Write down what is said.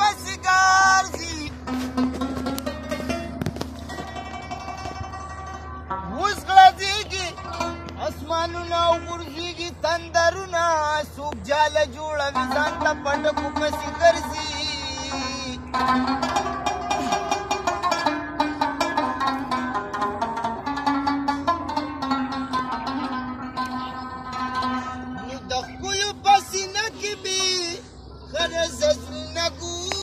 پسې ګرځي. اوس غلځېږي اسمانونه او غورځېږي تندرونه، څوک جاله جوړوي ځان ته پټکو پسې